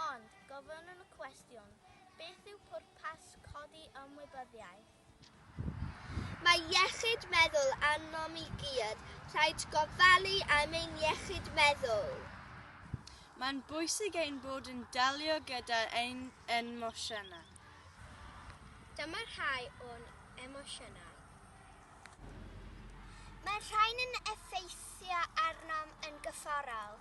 Ond, gofynnwn y cwestiwn, beth yw pwrpas codi ymwybyddiaeth? Mae iechyd meddwl arnom i gyd, rhaid gofalu am ein iechyd meddwl. Mae'n bwysig ein bod yn delio gyda ein emosiynau. Dyma rhai o'n emosiynau. Mae'r rhain yn effeithio arnom yn gyfforol.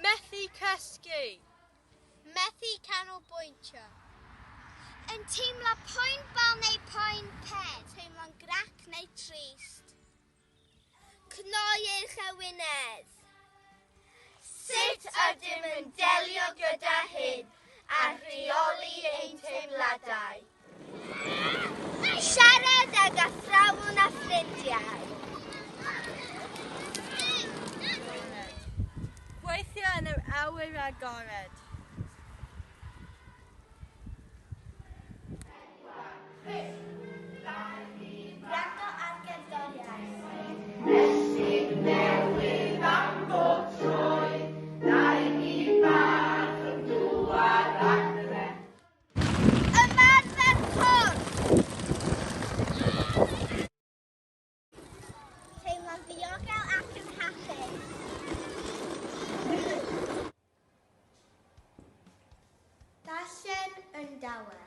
Methu cysgu. Methu canolbwyntio. Yn teimlo poen bol neu poen pen. Teimlo'n grac neu trist. Cnoi eich ewinedd. Sut ydym yn delio gyda hyn a rheoli ein teimladau? Siarad ag athrawon a ffrindiau. Gweithio yn yr awyr agored. Gwrando ar gerddoriaeth. Mesin newydd am bob troed, dau gi bach yn dŵad adre. Ymarfer corff. Teimlo'n ddiogel ac yn hapus. Darllen yn dawel.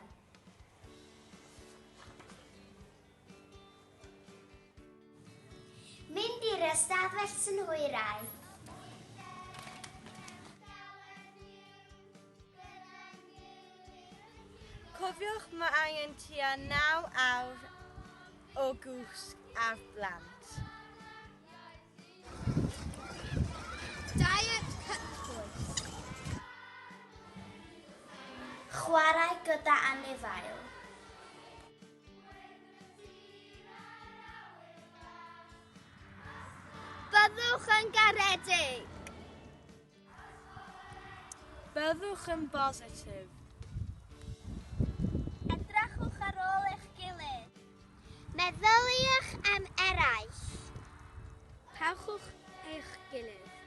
Mynd i'r ystafell synhwyrau. Cofiwch mae angen tua 9 awr o gwsg ar blant. Diet cytbwys. Chwarae gyda anifail. Byddwch yn garedig. Byddwch yn bositif. Edrychwch ar ôl eich gilydd. Meddyliwch am eraill. Parchwch eich gilydd.